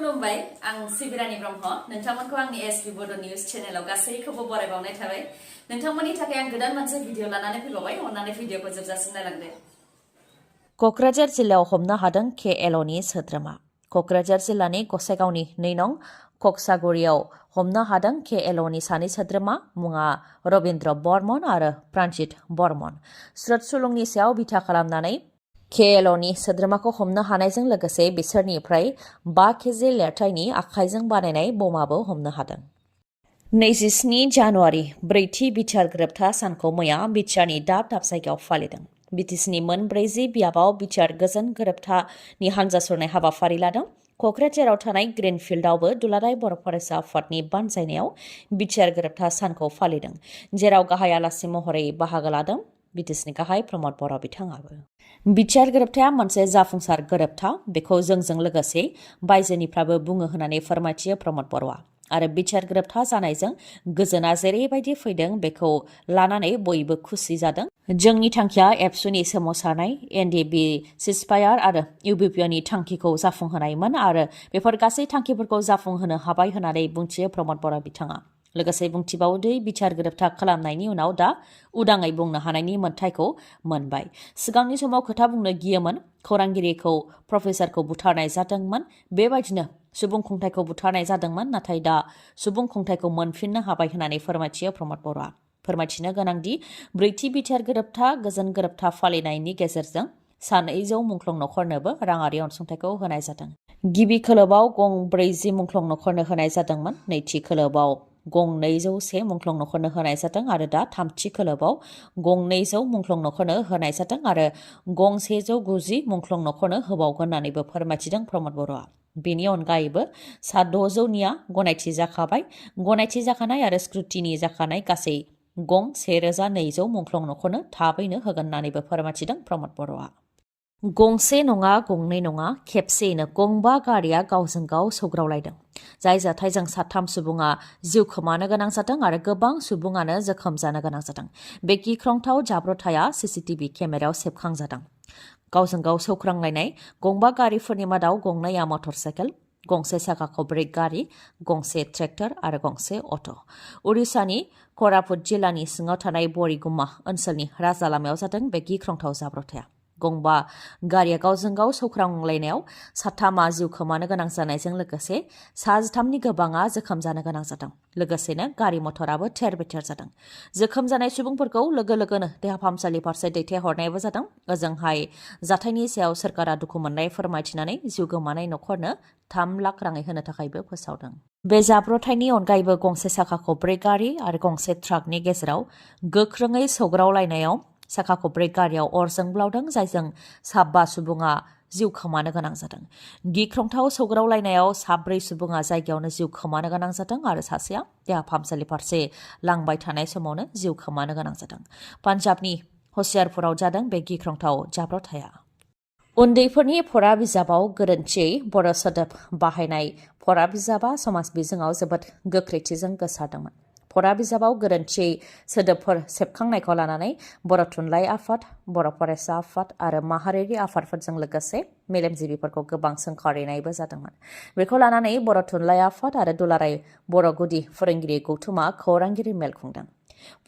खुलुमबाय आं सिबिरानि ब्रह्म नोंथांमोनखौ आंनि एसबि बड' निउज चेनेलाव गासैखौबो बरायबावनाय थाबाय नोंथांमोननि थाखाय आं गोदान मोनसे भिडिअ लानानै फैबावबाय अन्नानै भिडिअखौ जोबजासिम नायलांदो क'क्राझार जिल्लायाव हमनो हादों KLOनि सोद्रोमा क'क्राझार जिल्लानि गसाइगावनि 2 नं कक्सागुरियाव हमनो हादों KLOनि सानै सोद्रोमा मुङा रबिन्द्र बर्मन आरो प्रान्जित बर्मन स्रोत सुलुंनि सायाव बिथा खालामनानै KLOनि सोद्रोमाखौ हमनो हानायजों लोगोसे बिसोरनिफ्राय 5 केजि लेरथायनि आखाइजों बानायनाय बमाबो हमनो हादों। 27 जानुवारि ब्रैथि बिटिआर गोरोबथा सानखौ मैया बिटिआरनि दाब दाब जायगायाव फालिदों। बिटिसिनि मोन 40 बियाबाव बिटिआर गोजोन गोरोबथानि हानजा सुरनाय हाबाफारि लादों। क'क्राझाराव थानाय ग्रिनफिल्डआवबो दुलाराय बर' फरायसा आफादनि बानजायनायाव बिटिआर गोरोबथा सानखौ फालिदों जेराव गाहाय आलासि महरै बाहागो लादों बिटिसिनि गाहाय प्रमद बर' बिथाङाबो। बिटिआर गोरोबथाया मोनसे जाफुंसार गोरोबथा बेखौ जोंजों लोगोसे बायजोनिफ्राबो बुङो होननानै फोरमायथियो प्रमद बर'आ आरो बिटिआर गोरोबथा जानायजों गोजोना जेरैबायदि फैदों बेखौ लानानै बयबो खुसि जादों। जोंनि थांखिया एबसुनि सोमावसारनाय एनडिएबि सिजफायार आरो इउबिपिअनि थांखिखौ जाफुंहोनायमोन आरो बेफोर गासै थांखिफोरखौ जाफुंहोनो हाबाय होननानै बुंथियो प्रमद बर' बिथाङा। लोगोसे बुंथिबावदि बिटिआर गोरोबथा खालामनायनि उनाव दा उदाङै बुंनो हानायनि मोन्थायखौ मोनबाय। सिगांनि समाव खोथा बुंनो गियोमोन खौरांगिरिखौ प्रफेसारखौ बुथारनाय जादोंमोन बेबायदिनो सुबुं खुंथायखौ बुथारनाय जादोंमोन नाथाय दा सुबुं खुंथायखौ मोनफिननो हाबाय होननानै फोरमायथियो प्रमद बर'आ। फोरमायथिनो गोनांदि ब्रैथि बिटिआर गोरोबथा गोजोन गोरोबथा फालिनायनि गेजेरजों 200 मुंख्लं नखरनोबो राङारि अनसुंथाइखौ होनाय जादों। गिबि खोलोबाव गं 40 मुंख्लं नखरनो होनाय जादोंमोन नैथि खोलोबाव गं 201 मुंख्लं नखरनो होनाय जादों आरो दा थामथि खोलोबाव गं 200 मुंख्लं नखरनो होनाय जादों आरो गं 190 मुंख्लं नखरनो होबावगोन होननानैबो फोरमायथिदों प्रमद बर'आ। बेनि अनगायैबो 600निया गनायथि जाखाबाय गनायथि जाखानाय आरो स्क्रुटिनि जाखानाय गासै गं 1200 मुंख्लं नखरनो थाबैनो होगोन होननानैबो फोरमायथिदों प्रमद बर'आ। गंसे नङा गंनै नङा खेबसेयैनो गंबा गारिया गावजों गाव सौग्रावलायदों जाय जाथायजों 3 सुबुङा जिउ खोमानो गोनां जादों आरो गोबां सुबुङानो जोखोम जानो गोनां जादों। बे गिख्रंथाव जाब्रबथाया सीसीटीवी केमेरायाव सेबखांजादों। गावजों गाव सौख्रांलायनाय गंबा गारिफोरनि मादाव गंनैया मटर साइकेल गंसे साखा खबब्रै गारि गंसे ट्रेक्टर आरो गंसे अट'। उरिष्यानि कोरापुट जिल्लानि सिङाव थानाय बरिगुम्मा ओनसोलनि राजा लामायाव जादों बे गिख्रंथाव जाब्रबथाया। गंबा गारिया गावजों गाव सौख्रांलायनायाव 3 जिउ खोमानो गोनां जानायजों लोगोसे 13नि गोबाङा जोखोम जानो गोनां जादों। लोगोसेनो गारि मटराबो थेर बेथेर जादों। जोखोम जानाय सुबुंफोरखौ लोगो लोगोनो देहा फाहामसालि फारसे दैथायहरनायबो जादों। ओजोंहाय जाथायनि सायाव सोरखारा दुखु मोननाय फोरमायथिनानै जिउ गोमानाय नखरनो 3 लाख राङै होनो थाखायबो फोसावदों। बे जाब्रबथायनि अनगायैबो गंसे साखा खबब्रै गारि आरो गंसे ट्राकनि गेजेराव गोख्रोङै सौग्रावलायनायाव साखा खबब्रै गारियाव अर जोंब्लावदों जायजों 5 सुबुङा जिउ खोमानो गोनां जादों। गिख्रंथाव सौग्रावलायनायाव 4 सुबुङा जायगायावनो जिउ खोमानो गोनां जादों आरो सासेया देहा फाहामसालि फारसे लांबाय थानाय समावनो जिउ खोमानो गोनां जादों। पान्जाबनि हसियारपुराव जादों बे गिख्रंथाव जाब्रबथाया। उन्दैफोरनि फरा बिजाबाव गोरोन्थियै बर' सोदोब बाहायनाय फरा बिजाबा समाज बिजोङाव जोबोद गोख्रैथिजों गोसारदोंमोन। फरा बिजाबाव गोरोन्थियै सोदोबफोर सेबखांनायखौ लानानै बर' थुनलाइ आफाद बर' फरायसा आफाद आरो माहारियारि आफादफोरजों लोगोसे मेलेमजिबिफोरखौ गोबां सोंखारिनायबो जादोंमोन। बेखौ लानानै बर' थुनलाइ आफाद आरो दुलाराय बर' गुदि फोरोंगिरि गौथुमा खौरांगिरि मेल खुंदों।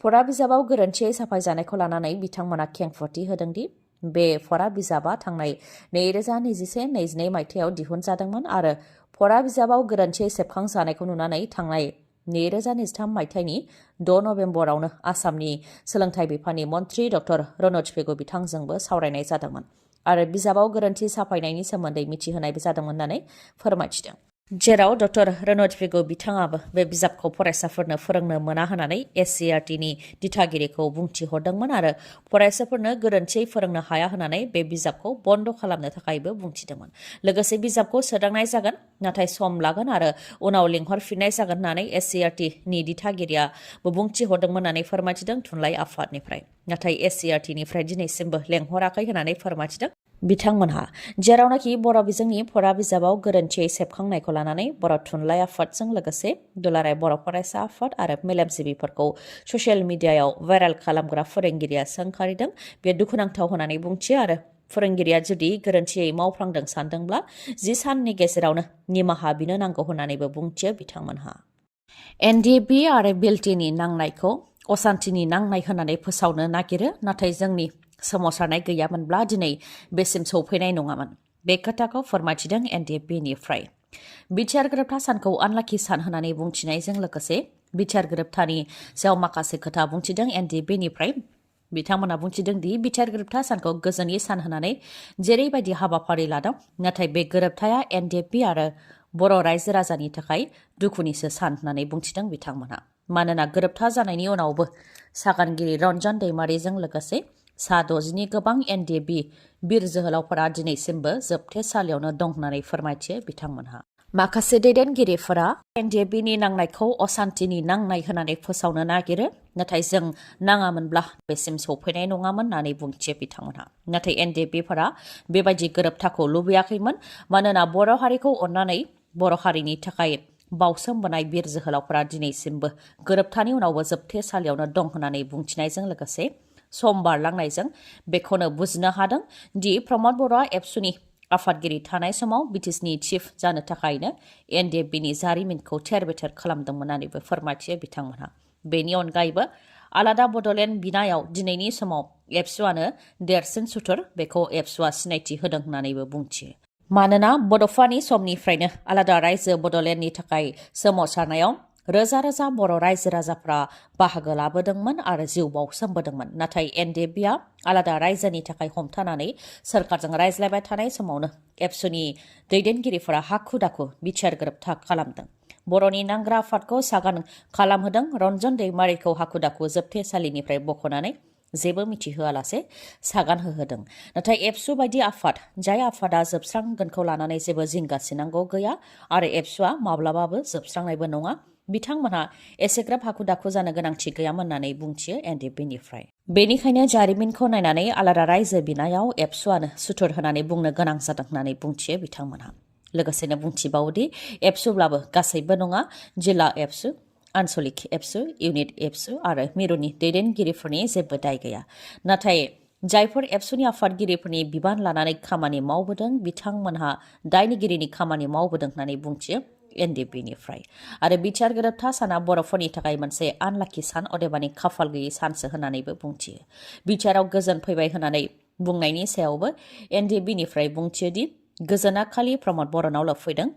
फरा बिजाबाव गोरोन्थियै साफायजानायखौ लानानै बिथांमोना खेंफोरथि होदोंदि बे फरा बिजाबा थांनाय 2021-22 मायथाइयाव दिहुनजादोंमोन आरो फरा बिजाबाव गोरोन्थियै सेबखांजानायखौ नुनानै थांनाय 2023 मायथाइनि 6 नभेम्बरावनो आसामनि सोलोंथाइ बिफाननि मन्थ्रि डक्टर रनज पेगु बिथांजोंबो सावरायनाय जादोंमोन आरो बिजाबाव गोरोन्थि साफायनायनि सोमोन्दै मिथिहोनायबो जादोंमोन होननानै फोरमायथिदों। जेराव डक्टर रनज पेगु बिथाङाबो बे बिजाबखौ फरायसाफोरनो फोरोंनो मोना होननानै एससिआरटिनि दिथागिरिखौ बुंथिहरदोंमोन आरो फरायसाफोरनो गोरोन्थियै फोरोंनो हाया होननानै बे बिजाबखौ बन्द खालामनो थाखायबो बुंथिदोंमोन। लोगोसे बिजाबखौ सोदांनाय जागोन नाथाय सम लागोन आरो उनाव लिंहरफिननाय जागोन होननानै एससिआरटिनि दिथागिरिया बुंथिहरदोंमोन होननानै फोरमायथिदों थुनलाइ आफादनिफ्राय। नाथाय एससिआरटिनिफ्राय दिनैसिमबो लेंहराखै होननानै फोरमायथिदों बिथांमोनहा। जेरावनाखि बर' बिजोंनि फरा बिजाबाव गोरोन्थियै सेबखांनायखौ लानानै बर' थुनलाइ आफादजों लोगोसे दुलाराय बर' फरायसा आफाद आरो मेलेमजिबिफोरखौ ससियेल मिडियायाव भाइरेल खालामग्रा फोरोंगिरिया सोंखारिदों बे दुखुनांथाव होननानै बुंथियो आरो फोरोंगिरिया जुदि गोरोन्थियै मावफ्लांदों सानदोंब्ला 10 साननि गेजेरावनो निमाहा बिनो नांगौ होननानैबो बुंथियो बिथांमोनहा। NDP आरो बिलटिनि नांनायखौ असान्थिनि नांनाय होननानै फोसावनो नागिरो, नाथाय जोंनि सोमावसारनाय गैयामोनब्ला दिनै बेसिम सौफैनाय नङामोन। बे खोथाखौ फोरमायथिदों NDPनिफ्राय। बिटिआर गोरोबथा सानखौ आनलाखि सान होननानै बुंथिनायजों लोगोसे बिटिआर गोरोबथानि सायाव माखासे खोथा बुंथिदों NDPनिफ्राय। बिथांमोना बुंथिदों दि बिटिआर गोरोबथा सानखौ गोजोननि सान होननानै जेरैबायदि हाबाफारि लादों, नाथाय बे गोरोबथाया NDP आरो बर' रायजो राजानि थाखाय दुखुनिसो सान होननानै बुंथिदों बिथांमोनहा। मानोना गोरोबथा जानायनि उनावबो सागानगिरि रन्जन दैमारिजों लोगोसे सा 60नि गोबां NDP बिर जोहोलावफोरा दिनैसिमबो जोबथेसालियावनो दं होननानै फोरमायथियो बिथांमोनहा। माखासे दैदेनगिरिफोरा NDPनि नांनायखौ असान्थिनि नांनाय होननानै फोसावनो नागिरो, नाथाय जों नाङामोनब्ला बेसिम सौफैनाय नङामोन होननानै बुंथियो बिथांमोनहा। नाथाय NDPफोरा बेबायदि गोरोबथाखौ लुबैयाखैमोन, मानोना बर' हारिखौ अननानै बर' हारिनि थाखाय बावसोमबोनाय बिर जोहोलावफोरा दिनैसिमबो गोरोबथानि उनावबो जोबथेसालियावनो दं होननानै बुंथिनायजों लोगोसे सम बारलांनायजों बेखौनो बुजिनो हादों दि प्रमद बर'आ एबसुनि आफादगिरि थानाय समाव बिटिसिनि चिफ जानो थाखायनो NDPनि जारिमिनखौ थेर-बेथेर खालामदोंमोन होननानैबो फोरमायथियो बिथांमोनहा। बेनि अनगायैबो आलादा बड'लेण्ड बिनायाव दिनैनि समाव एबसुआनो देरसिन सुथुर, बेखौ एबसुआ सिनायथि होदों होननानैबो बुंथियो। मानोना बड'फानि समनिफ्रायनो आलादा रायजो बड'लेण्डनि थाखाय सोमावसारनायाव रोजा रोजा बर' रायजो राजाफ्रा बाहागो लाबोदोंमोन आरो जिउ बावसोमबोदोंमोन। नाथाय NDPआ आलादा रायजोनि थाखाय हमथानानै सोरखारजों रायज्लायबाय थानाय समावनो एबसुनि दैदेनगिरिफोरा हाखु-दाखु बिटिआर गोरोबथा खालामदों। बर'नि नांग्रा आफादखौ सागान खालामहोदों, रन्जन दैमारिखौ हाखु-दाखु जोबथेसालिनिफ्राय बख'नानै जेबो मिथिहोआलासे सागान होहोदों। नाथाय एबसु बायदि आफाद, जाय आफादा जोबस्रांगोनखौ लानानै जेबो जिंगासिनांगौ गैया आरो एबसुआ माब्लाबाबो जोबस्रांनायबो नङा, बिथांमोनहा एसेग्राब हाखु-दाखु जानो गोनांथि गैयामोन होननानै बुंथियो NDPनिफ्राय। बेनिखायनो जारिमिनखौ नायनानै आलादा रायजो बिनायाव एबसुआनो सुथुर होननानै बुंनो गोनां जादों होननानै बुंथियो बिथांमोनहा। लोगोसेनो बुंथिबावोदि एबसुब्लाबो गासैबो नङा, जिल्ला एबसु, आनसलिक एबसु, इउनिट एबसु आरो मिरुनि दैदेनगिरिफोरनि जेबो दाय गैया। नाथाय जायफोर एबसुनि आफादगिरिफोरनि बिबान लानानै खामानि मावबोदों, बिथांमोनहा दायनिगिरिनि खामानि मावबोदों होननानै बुंथियो NDPनिफ्राय। आरो बिटिआर गोरोबथा साना बर'फोरनि थाखाय मोनसे आनलाखि सान, अदेबानि खाफाल गैयै सानसो होननानैबो बुंथियो। बिटिआराव गोजोन फैबाय होननानै बुंनायनि सायावबो NDPनिफ्राय बुंथियोदि गोजोना खालि प्रमद बर'नावल' फैदों,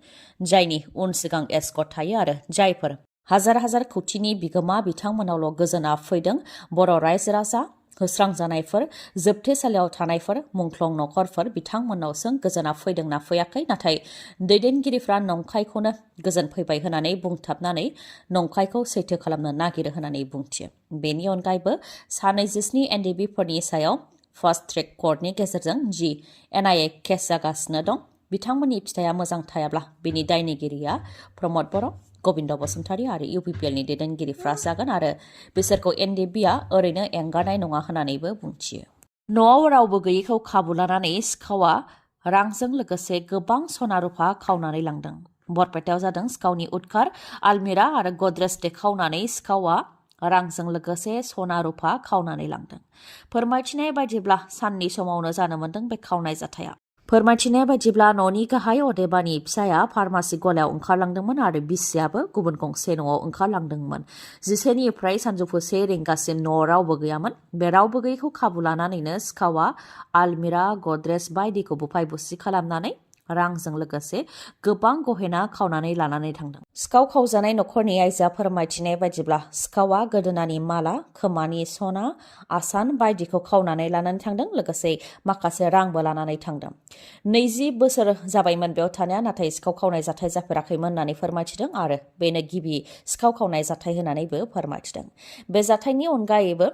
जायनि उन सिगां एस्कर्ट थायो आरो जायफोर हाजार हाजार कौटिनि बिगोमा बिथांमोनावल' गोजोना फैदों। बर' रायजो राजा, होस्रांजानायफोर, जोबथेसालियाव थानायफोर, मुंख्लं नखरफोर बिथांमोननावसो गोजोना फैदोंना फैयाखै, नाथाय दैदेनगिरिफ्रा नंखायखौनो गोजोन फैबाय होननानै बुंथाबनानै नंखायखौ सैथो खालामनो नागिरो होननानै बुंथियो। बेनि अनगायैबो सा 27 NDPफोरनि सायाव फास्ट ट्रेक कर्टनि गेजेरजों जि NIA केस जागासिनो दं, बिथांमोननि फिथाइया मोजां थायाब्ला बिनि दायनिगिरिया प्रमद बर', गबिन्द बसुमतारी आरो UPPLनि दैदेनगिरिफ्रा जागोन आरो बिसोरखौ NDPआ ओरैनो एंगारनाय नङा होननानैबो बुंथियो। न'आव रावबो गैयैखौ खाबु लानानै सिखावा रांजों लोगोसे गोबां सना-रुफा खावनानै लांदों। बरपेटायाव जादों सिखावनि उदखार। आलमिरा आरो गद्रेज देखावनानै सिखावा रांजों लोगोसे सना-रुफा खावनानै लांदों। फोरमायथिनाय बायदिब्ला साननि समावनो जानो मोन्दों बे खावनाय जाथाया। फोरमायथिनाय बायदिब्ला न'नि गाहाय अदेबानि फिसाया फार्मासि गलायाव ओंखारलांदोंमोन आरो बिसियाबो गुबुन गंसे न'आव ओंखारलांदोंमोन। 10निफ्राय सानजौफु 1 रिंगासिम न'आव रावबो गैयामोन। बे रावबो गैयैखौ खाबु लानानैनो सिखावा आलमिरा, गद्रेज बायदिखौ बुफाय-बुसि खालामनानै रांजों लोगोसे गोबां गहेना खावनानै लानानै थांदों। सिखाव खावजानाय नखरनि आइजोआ फोरमायथिनाय बायदिब्ला सिखावा गोदोनानि माला, खोमानि सना, आसान बायदिखौ खावनानै लानानै थांदों, लोगोसे माखासे रांबो लानानै थांदों। 20 बोसोर जाबायमोन बेयाव थानाया, नाथाय सिखाव खावनाय जाथाय जाफेराखैमोन होननानै फोरमायथिदों आरो बेनो गिबि सिखाव खावनाय जाथाय होननानैबो फोरमायथिदों। बे जाथायनि अनगायैबो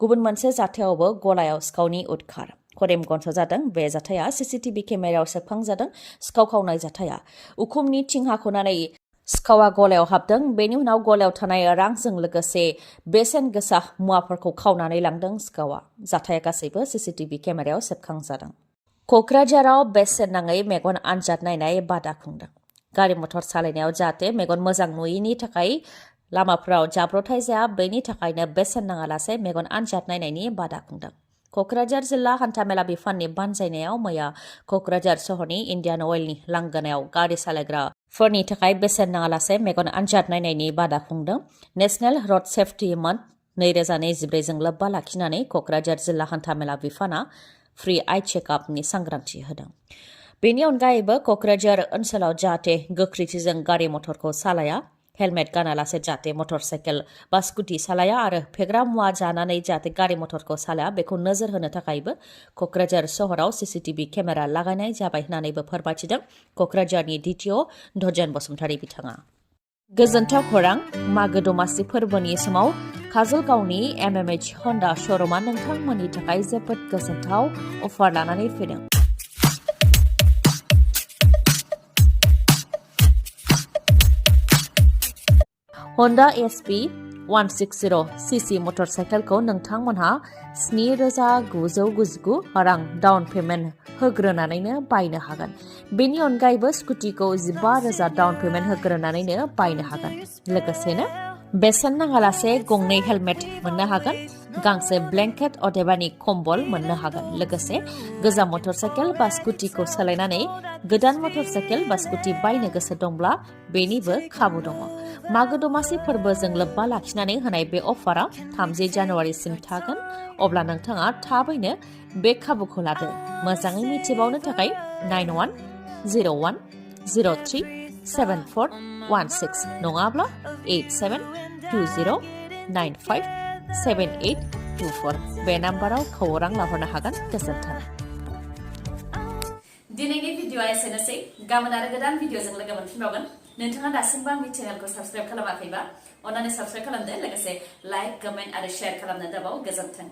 गुबुन मोनसे जाथायावबो गलायाव सिखावनि उदखार। करिमगन्जआव जादों बे जाथाया। CCTV केमेरायाव सेबखांजादों सिखाव खावनाय जाथाया। उखुमनि थिं हाख'नानै सिखावा गलायाव हाबदों। बेनि उनाव गलायाव थानाय रांजों लोगोसे बेसेन गोसा मुवाफोरखौ खावनानै लांदों सिखावा। जाथाया गासैबो CCTV केमेरायाव सेबखांजादों। क'क्राझाराव बेसेन नाङै मेगन आनजाद नायनाय बादा खुंदों। गारि मटर सालायनायाव जाहाथे मेगन मोजां नुयैनि थाखाय लामाफोराव जाब्रथाय जाया, बेनि थाखायनो बेसेन नाङालासे मेगन आनजाद नायनायनि बादा खुंदों। क'क्राझार जिल्ला हान्थामेला बिफाननि बानजायनायाव मैया क'क्राझार सहरनि इन्डियान अइलनि लांगोनायाव गारि सालायग्राफोरनि थाखाय बेसेन नाङालासे मेगन आनजाद नायनायनि बादा खुंदों। नेशनेल रड सेफ्टि मान्थ 2024 जों लोब्बा लाखिनानै क'क्राझार जिल्ला हान्थामेला बिफाना फ्रि आइ चेकआपनि सांग्रांथि होदों। बेनि अनगायैबो क'क्राझार ओनसोलाव जाहाथे गोख्रैथिजों गारि मटरखौ सालाया, हेलमेट गानालासे जाहाथे मटर साइकेल बा स्कुटि सालाया आरो फेग्रा मुवा जानानै जाहाथे गारि मटरखौ सालाया बेखौ नोजोर होनो थाखायबो क'क्राझार सहराव सीसीटीवी केमेरा लागायनाय जाबाय होननानैबो फोरमायथिदों क'क्राझारनि DTO धजेन बसुमतारी बिथाङा। गोजोनथाव खौरां, मागो दमासि फोरबोनि समाव काजलगावनि MMH हन्डा श'रुमा नोंथांमोननि थाखाय जोबोद गोजोनथाव अफार लानानै फैदों। हन्डा SP 160 सीसी मटर साइकेलखौ नोंथांमोनहा 7,999 रां डाउन पेमेन्ट होग्रोनानैनो बायनो हागोन। बेनि अनगायैबो स्कुटिखौ 15,000 डाउन पेमेन्ट होग्रोनानैनो बायनो हागोन। लोगोसेनो बेसेन नाङालासे गंनै हेलमेट मोननो हागोन, गांसे ब्लेंकेट अदेबानि कम्बल मोननो हागोन। लोगोसे गोजाम मटर साइकेल बा स्कुटिखौ सोलायनानै गोदान मटर साइकेल बा स्कुटि बायनो गोसो दंब्ला बेनिबो खाबु दङ। मागो दमासि फोरबोजों लोब्बा लाखिनानै होनाय बे अफारा 30 जानुवारिसिम थागोन। अब्ला नोंथाङा थाबैनो बे खाबुखौ लादो। मोजाङै मिथिबावनो थाखाय 9101037416 नङाब्ला 8720957824 बे नाम्बाराव खौरां लाहरनो हागोन। गोजोन्थों। दिनैनि भिडिअआ एसेनोसै। गाबोन आरो गोदान भिडिअजों लोगो मोनफिनबावगोन। नोंथाङा दासिमबो आंनि चेनेलखौ साबस्क्राइब खालामाखैबा अन्नानै साबस्क्राइब खालामदो। लोगोसे लाइक, कमेन्ट आरो शेयार खालामनो दाबाव। गोजोन्थों।